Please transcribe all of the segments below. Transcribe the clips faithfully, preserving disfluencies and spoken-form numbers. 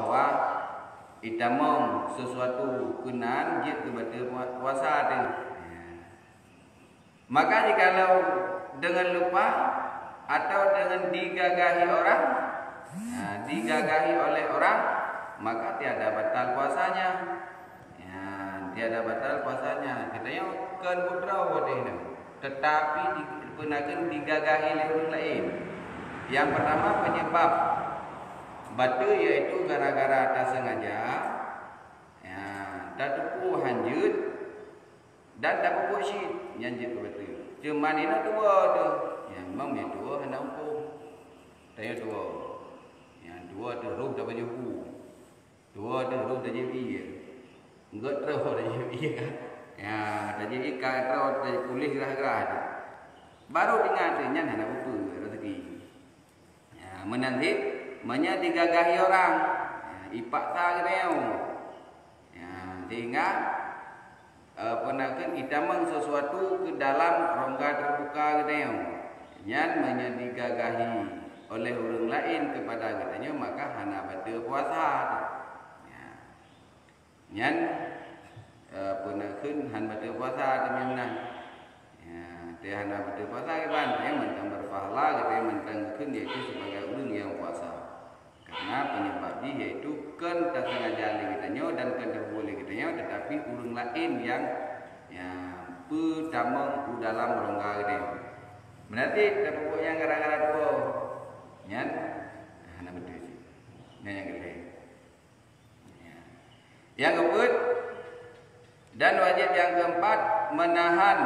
bahwa itamong sesuatu keunan jeuet keu bateue pua-, puasa teuh. Ya. Maka jikalau deungon lupa atau deungon digagahi orang, ha, digagahi oleh orang, maka tiada batal puasanya. Ya, tiada batal puasanya. Geutanyoe kon beudroe watée nyoe, tetapi di-, peunaken digagahi lé ureuëng laén. Yang pertama penyebab bateue yaitu gara-gara tasengaja, ya, tateupeue hanjeuet, dan tapeubuet cit, nyan jeuet keu bateue. Cuma inoe tuwoe teuh, nyan memang nyang tuwoe hana hukôm. Tanyoe tuwoe. Nyan tuwoe teuh roh tapajoh bu. Tuwoe teuh roh tajép ié. Enggak troh tajép ié kan. Ya, tajép ié ka troh, tajép puléh grah-grah teuh. Baru ingat teuh nyan hana peue-peue rezeki. Ya, meunan cit, meunyoe digagahi orang, ya, ipaksa geutanyoe. Ya, sehingga, eh, peunaken itamong sesuatu ke dalam rongga terbuka geutanyoe. Nyan meunyoe digagahi oleh ureuëng laén kepada geutanyoe, maka hana bateue puasa. Ya. Nyan, eh, peunaken han bateue puasa teumeunan. Ya, teuh hana bateue puasa kiban, ya, mantong berpahala, geutanyoe mantong geukheun yaitu sebagai ureuëng nyang puasa. Karena penyebab jih yaitu kon tasengaja lé geutanyoe dan kon tapeubuet lé geutanyoe, tetapi ureuëng laén nyang, nyang peutamong u dalam rongga geutanyoe. Meunasib tapeubuet nyang gara-gara tuwoe, nyan hana beutôi cit. Nyan nyang keulhèe. Ya. Nyang keupeuet dan wajéb nyang keumpat, menahan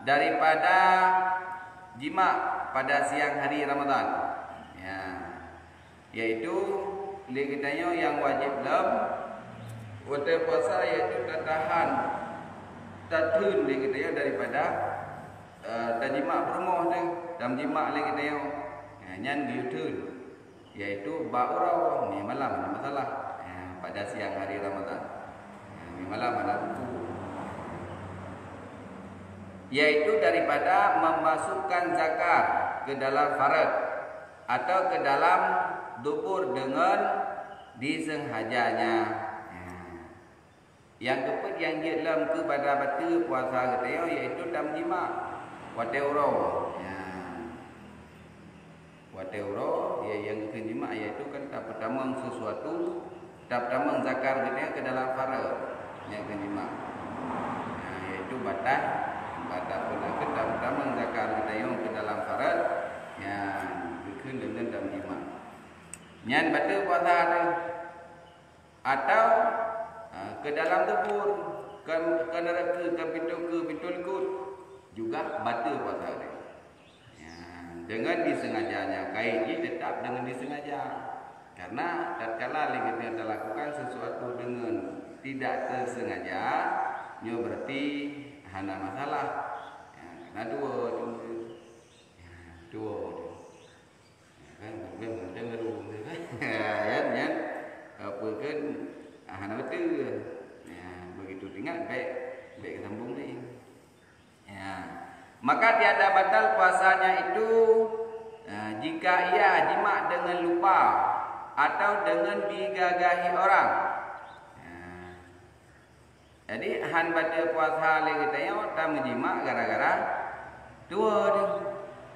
daripada jimak pada siang hari Ramadan. Ya. Yaitu lé geutanyoe nyang wajéb lom watée puasa, yaitu tatahan, tatheun lé geutanyoe daripada, eh, tajimak peurumoh teuh, tajimak lé geutanyoe. Ya, nyan geuyue theun. Yaitu bak uroe, mi malam hana masalah. Ya, pada siang hari Ramadan. Ya, mi malam hana buku. Yaitu daripada memasukkan zakar ke dalam faraj atau ke dalam dubur dengan disengajanya. Ya. Nyang keupeuet nyang jeuet lom keu pada bateue puasa geutanyoe, yaitu tameujimak watée uroe. Ya. Watée uroe, ya, nyang geukheun jimak, yaitu kan tapeutamong sesuatu, tapeutamong zakar geutanyoe ke dalam faraj, nyang geukheun jimak. Ya, yaitu batas, batas peunaken tapeutamong zakar geutanyoe ke dalam faraj, nyang geukheun deungon tameujimak. Nyan bateue puasa teuh. Atau, ha, ke dalam dubur, ke, ke neureuka, ke pintoe keue, pintoe likot, juga bateue puasa teuh. Ya, deungon disengajanya, kayée jih teutap deungon disengaja. Karena tatkala lé geutanyoe talakukan sesuatu deungon tidak tersengaja, nyoe berarti hana masalah. Ya, karena dua tu. Ya, dua tu. Ya kan, mungkin mantong baru. Ya, kan, kan? Apa kan, ah, hana betul. Ya, begitu teuingat, baik, baik sambung lagi. Ya. Maka tiada batal puasanya itu, eh, jika ia jimak dengan lupa atau dengan digagahi orang. Ya. Jadi, han bateue puasa lé geutanyoe tameujimak gara-gara tuwoe teuh.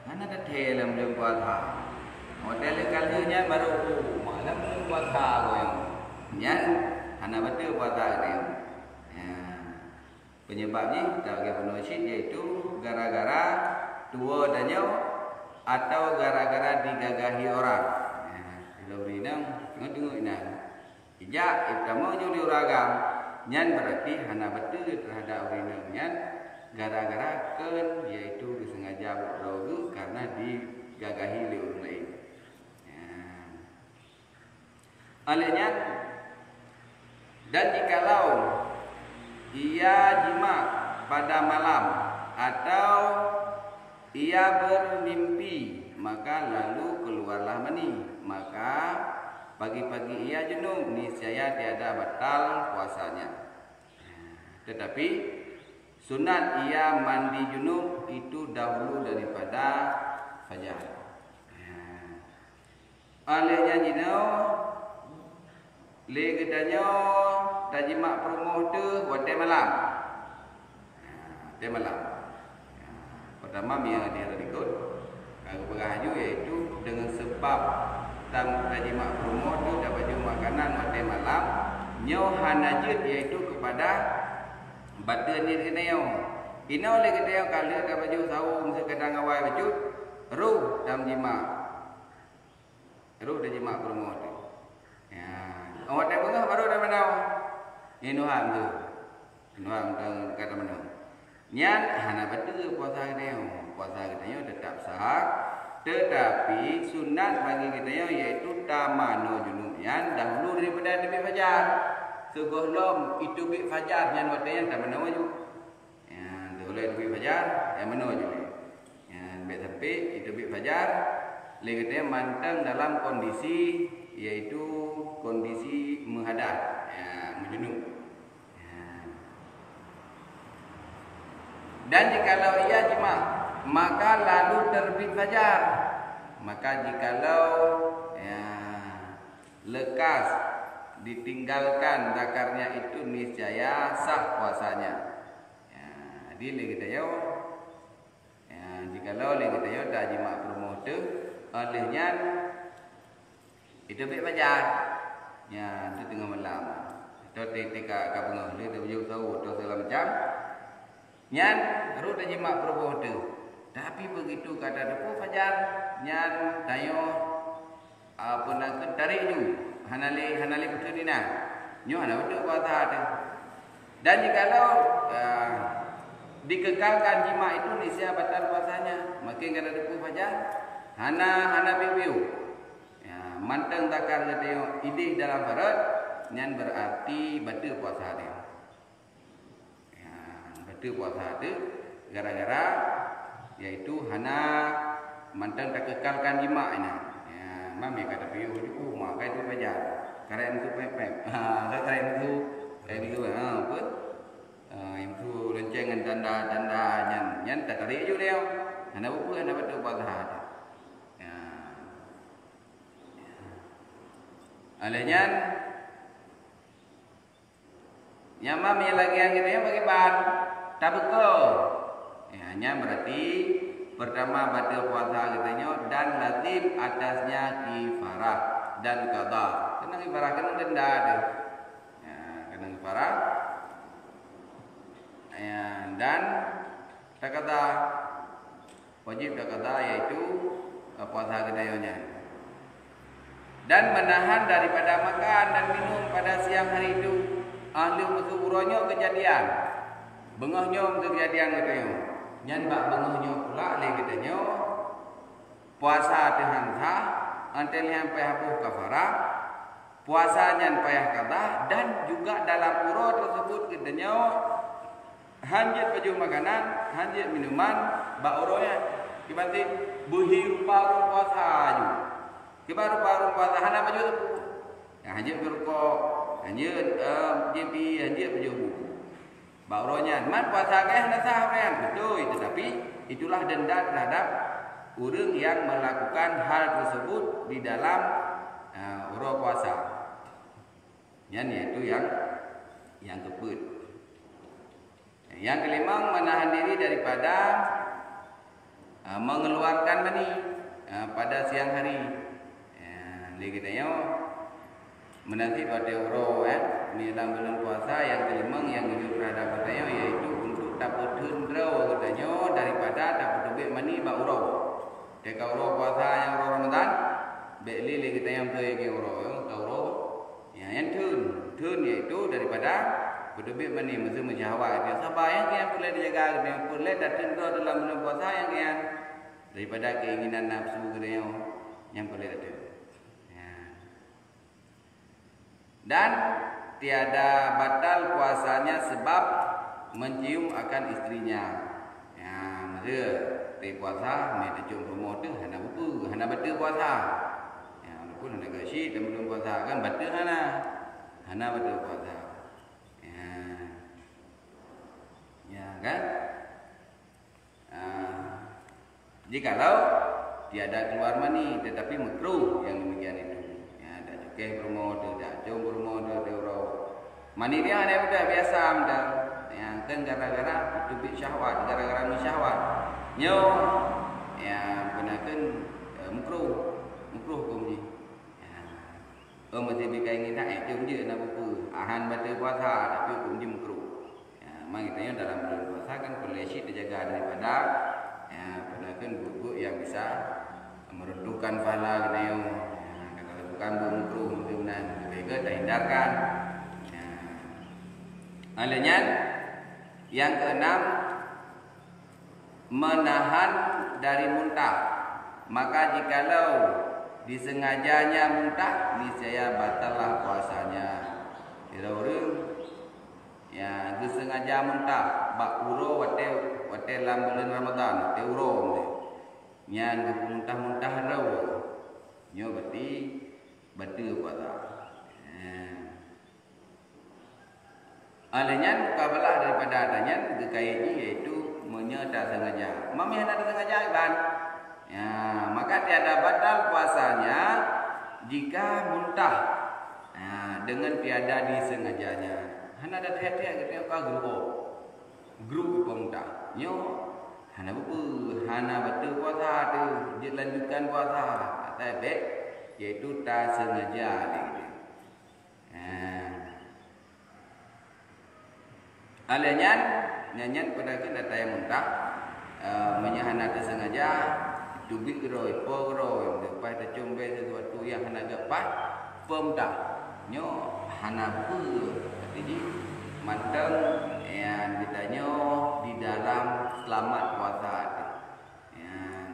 Hana tathee lom buleuen puasa. Watée lheueh ka lheueh nyan baru, oh, malam buleuen puasa goyang. Nyan hana bateue puasa geutanyoe. Ya. Penyebab jih, tabagi peunoh cit, yaitu gara-gara tuwoe tanyoe atau gara-gara digagahi orang. Ya, lôn rinang, teungoh-teungoh inan. Ijak, eh, tamong nyoe di ureuëng agam, nyan berarti hana beutôi terhadap ureuëng inong nyan gara-gara kheun, yaitu disengaja buet droe geuh karena digagahi lé ureuëng laén. Nyan. Oleh nyan, dan jikalau ia jimak pada malam atau ia bermimpi, maka lalu keluarlah mani, maka pagi-pagi ia junub, niscaya tiada batal puasanya. Tetapi sunat ia mandi junub itu dahulu daripada fajar. Oleh nyan jinoe, Lé geutanyoe tajimak peurumoh teuh watée malam. Watée malam. Pertama, meunyoe di hari likot, ka geupeugah laju, yaitu deungon seubab tam tajimak peurumoh teuh tapajoh makanan watée malam, nyoe hana jeuet, yaitu keupada bateue niet geutanyoe. Inoe lé geutanyoe ka lheueh tapajoh sawo, meuseu kadang awai bacut, roh tam jimak. Roh tajimak peurumoh teuh. Ya. Oh, watée beungoh baru tamanoe. Nyan nuham tu. Nuham teuh ka tamanoe. Nyan hana bateue puasa geutanyoe. Puasa geutanyoe teutap sah. Teutapi sunat bagi geutanyoe, yaitu tamanoe junub nyan dahulu daripada teubiet fajar. Sigohlom iteubiet fajar nyan watée nyan tamanoe ju. Ya, teuh lheueh teubiet fajar, ya, manoe ju lé. Ya, bék sampai iteubiet fajar, lé geutanyoe mantong dalam kondisi, yaitu kondisi meuhadas, ya, meujunub. Ya. Dan jikalau ia jimak, maka lalu terbit fajar, maka jikalau, ya, lekas ditinggalkan zakarnya itu, niscaya sah puasanya. Ya, jadi lé geutanyoe, ya, jikalau lé geutanyoe tajimak peurumoh teuh, óh lheueh nyan iteubiet fajar. Ya, teuh teungoh malam. Atau teuh, teuh ka, ka beungoh, lheueh teuh bujur sawo, atau segala macam. Nyan roh tajimak peurumoh teuh. Tapi begitu ka tateupeue fajar, nyan tanyoe, ah, peue nan kheun, tarek ju, hana lé, hana lé peuteun inan. Nyoe hana beutôi puasa teuh. Dan jikalau, ah, dikekalkan jimak itu, niscaya batal puasanya. Makin ka tateupeue fajar, hana, hana piôh-piôh. Ya, mantong zakar geutanyoe idéh dalam parot, nyan beurati bateue puasa teuh. Ya, bateue puasa teuh gara-gara, yaitu hana mantong takekalkan jimak inan. Ya, mam ya ka tapiôh ju, oh, ma ka itu pajan. Karek mutu pep-pep. Ha, ka karek mutu, karek mutu, ha, apa? Ha, itu lonceng ngon tanda-tanda nyan, nyan tatarek ju dia. Hana buku, hana bateue puasa teuh. Ya. Oleh nyan, Nyang mam nyang lagée nyan geutanyoe pakriban? Tabeuko. Ya, nyan berarti pertama bateue puasa geutanyoe dan lazim atasnya kifarah dan qada. Keunong kifarah, keunong denda teuh. Ya, keunong kifarah. Ya, dan taqada. Wajib taqada, yaitu, eh, puasa geutanyoe nyan. Dan menahan daripada makan dan minum pada siang hari itu. Ah, lheueh meuseu uroe nyoe keujadian. Beungoh nyoe meuseu keujadian geutanyoe. Nyan bak beungoh nyoe pula lé geutanyoe puasa teuh han sah, 'oh lheueh nyan payah boh kafarah, puasa nyan payah qada, dan juga dalam uroe tersebut geutanyoe han jeuet pajoh makanan, han jeuet minuman bak uroe nyan. Kiban cit beuhi rupa ureuëng puasa ju. Kiban rupa ureuëng puasa hana pajoh teupeu. Ya, han jeuet meurukok, han jeuet, eh, jibi, han jeuet pajoh bu. Bak uroe nyan, man puasa geuh hana sah uroe nyan. Beutôi, tetapi itulah denda terhadap ureuëng yang melakukan hal tersebut di dalam, eh, uroe puasa. Nyan yaitu yang, yang keupeuet. Yang kelimong, menahan diri daripada, ah, mengeluarkan mani, ah, pada siang hari. Ya, lé geutanyoe, meunasib watée uroe, eh, di dalam buleuen puasa, yang kelimong yang geujok terhadap geutanyoe, yaitu untuk tapeutheun droe geutanyoe daripada tapeuteubiet mani bak uroe. Teuka uroe puasa nyang uroe Ramadan, bék lé lé geutanyoe beutôi lagée uroe, ka uroe. Ya, nyan theun. Theun yaitu daripada peuteubiet mani, meuseu meusyahwat. Nyang saba nyang kian peureulée tajaga geutanyoe, peureulée tatheun droe dalam buleuen puasa nyang kian. Daripada keinginan nafsu geutanyoe, nyang peureulée tatheun. Ya. Dan tiada batal puasanya sebab mencium akan istrinya. Ya, meuseu, di puasa, mé teucium peurumoh teuh, hana buku, hana bateue puasa. Ya, walaupun hana gaji, tapi belum puasa, kan bateue hana. Hana bateue puasa. Ya. Ya, kan? Ah, jikalau tiada keluar mani, tetapi makruh yang demikian itu. Ya, dak cukeh peurumoh teuh, dak cium peurumoh Mani dia ada udah biasa mudah. Yang kan gara-gara teubiet syahwat, gara-gara meusyahwat. Nyoe, ya, beuna kan, eh, makruh. Makruh hukum jih. Ya. Oh, masih bika ingin nak, eh, jom je nak buku. Ahan baca puasa, tapi hukum jih makruh. Ya, memang kita yang dalam bulan puasa kan perlu syiek terjaga daripada, ya, beuna kan buku yang bisa meruntuhkan pahala geutanyoe. Ya, kata bukan buku makruh, mungkin benar. Lebih ke terhindarkan. Ya. Oleh nyan, yang keenam, menahan dari muntah. Maka jikalau disengajanya muntah, niscaya batallah puasanya. Kira ureuëng, ya, geusengaja muntah bak uroe watée, watée lam bulan Ramadhan, watée uroe. Nyan geumuntah-muntah droe. Nyoe berarti bateue puasa. Ya. Oleh nyan, mukabalah daripada ata nyan geukayée jih, yaitu meunyoe tasengaja. Mami hana tasengaja, Iban. Ya, maka tiada batal puasanya jika muntah, ya, dengan tiada disengajanya. Hana ada tiap-tiap kita ka grup. Grup pemuntah. Nyoe hana buku, hana bateue puasa tu, jeuet lanjutkan puasa. Asai bék, yaitu tasengaja lé. Ha. Alèh nyan, nyan, nyan pada keuh data nyang muntah, eh, meunyoe hana teusengaja, teubiet keudroe, po keudroe, leupah teucom bèe sesuatu nyang hana geupat, peumuntah. Nyoe hana peue, arti jih mantong, eh, geutanyoe di dalam seulamat puasa teuh. Nyan.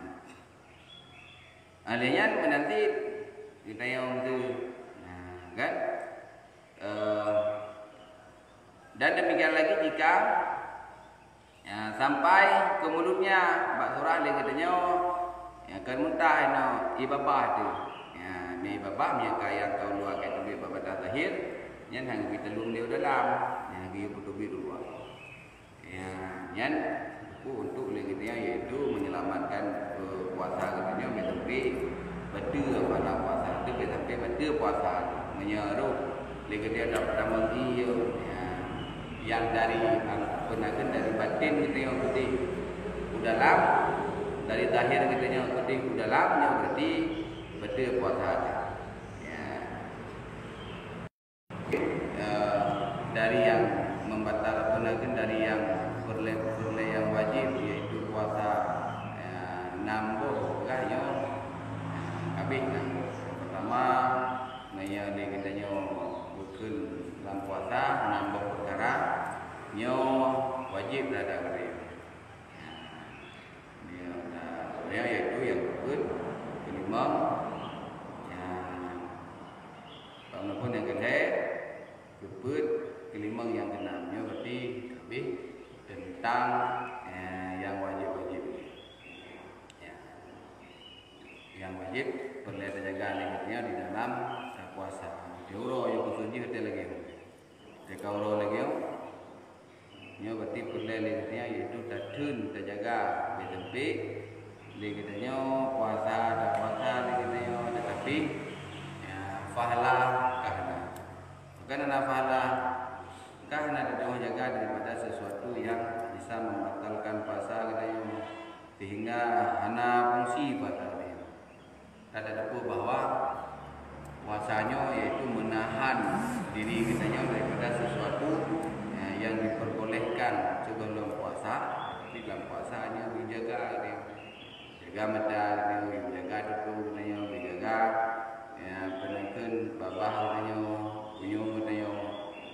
Alèh nyan meunanti geutanyoe teuh. Nah, kan? Eh, dan demikian lagi jika, ya, sampai ke mulutnya bak surah lé geutanyoe, ya, kan muntah inoe ie babah teuh. Ya, mé ie babah mé ka nyang ka u luwa ka teubiet bak batas zahir, nyan hana geubri taleueng lé u dalam, nyan geuyue peuteubiet u luwa. Ya, nyan buku untuk lé geutanyoe, yaitu menyelamatkan, eh, puasa geutanyoe, meusampé bateue pahala puasa teuh, meusampé bateue puasa. Meunyoe rôh lé geutanyoe dapat tamong ie, ya, nyang dari, ah, peunakeun dari batin geutanyoe keudeh u dalam, dari zahir geutanyoe keudeh u dalam, nyoe berarti bateue puasa teuh. Ya. Eh, dari nyang membatal, apa lagi, dari nyang peureulèe-peureulèe nyang wajéb, yaitu puasa, eh, nam boh peukara nyoe habéh na. Pertama, meunyoe lé geutanyoe bukon lam puasa, nam boh peukara nyoe wajéb terhadap geutanyoe. Nyoe, nah, nyoe yaitu nyang keupeuet, keulimong, nyang, bak meunyoe pun nyang keulhèe, keupeuet, keulimong, nyang keunam. Nyoe berarti habéh teuntang, eh, nyang wajéb-wajéb. Ya. Nyang wajéb peureulèe teujaga lé geutanyoe di dalam tapuasa. Di uroe nyoe khusos jih watèe lagèe nyoe. Teuka uroe lagèe nyoe, nyoe berarti peureulèe lé geutanyoe, yaitu tatheun tajaga, bèk sampé lé geutanyoe puasa, tapuasa lé geutanyoe, tetapi, ya, pahala ka hana. Bukan hana pahala, ka hana teuteumé jaga daripada sesuatu yang bisa membatalkan puasa geutanyoe, sehingga hana fungsi puasa geutanyoe. Ka tateupeue bahwa puasa nyoe yaitu meunahan diri geutanyoe daripada sesuatu, eh, yang diperbolehkan sebelum puasa, tapi dalam puasa nyoe dijaga geutanyoe. Jaga mata geutanyoe, jaga tutoe geutanyoe, jaga, ya, peunakeun babah geutanyoe, punyueng geutanyoe,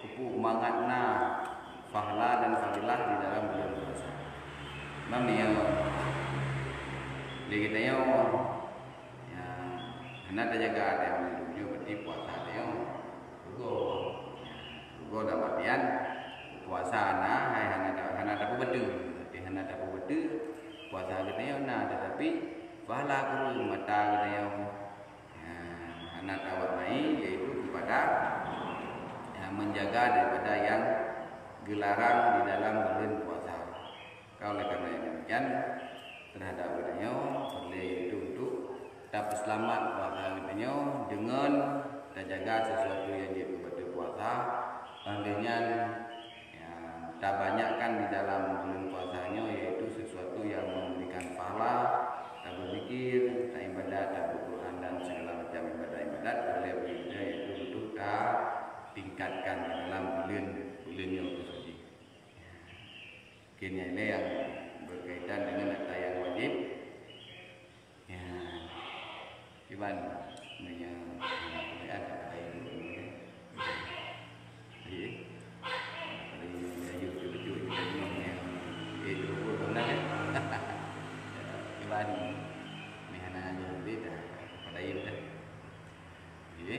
keupeue mangat na pahala dan fadilah di dalam bulan puasa. Memang nyoe, lé geutanyoe, ya, hana tajaga até meunyoe berarti puasa teuh nyoe rugoe. Ya, rugoe dalam artian puasa na, hai hana ta-, hana tapeubateue. Tapi hana tapeubateue, puasa geutanyoe na, tetapi pahala kureueng, mata geutanyoe, ya, hana tawarnai, yaitu kepada, ya, menjaga daripada yang geularang di dalam bulan puasa. Ka oleh karena yang demikian, terhadap geutanyoe, peureulèe yaitu untuk tapeuseulamat puasa geutanyoe deungon tajaga sesuatu nyang jeuet keu bateue puasa, Oleh nyan, ya, tabanyakkan di dalam bulan puasa nyoe, yaitu sesuatu yang memberikan pahala, tabeuzikir, taibadat, tabaca Quran dan segala macam ibadat-ibadat, oleh begitu yaitu untuk tatingkatkan di dalam bulan, bulan nyoe khususnya. Mungkin nyan lé yang berkaitan dengan harta yang wajib. Ya. Kiban meunyoe, ah, ada lain. Jadi, kalau yang ayu cucu-cucu kita bunuh yang, eh, cukup benar, ya. Kiban ni hana ayu beda, pada ayu dah. Jadi,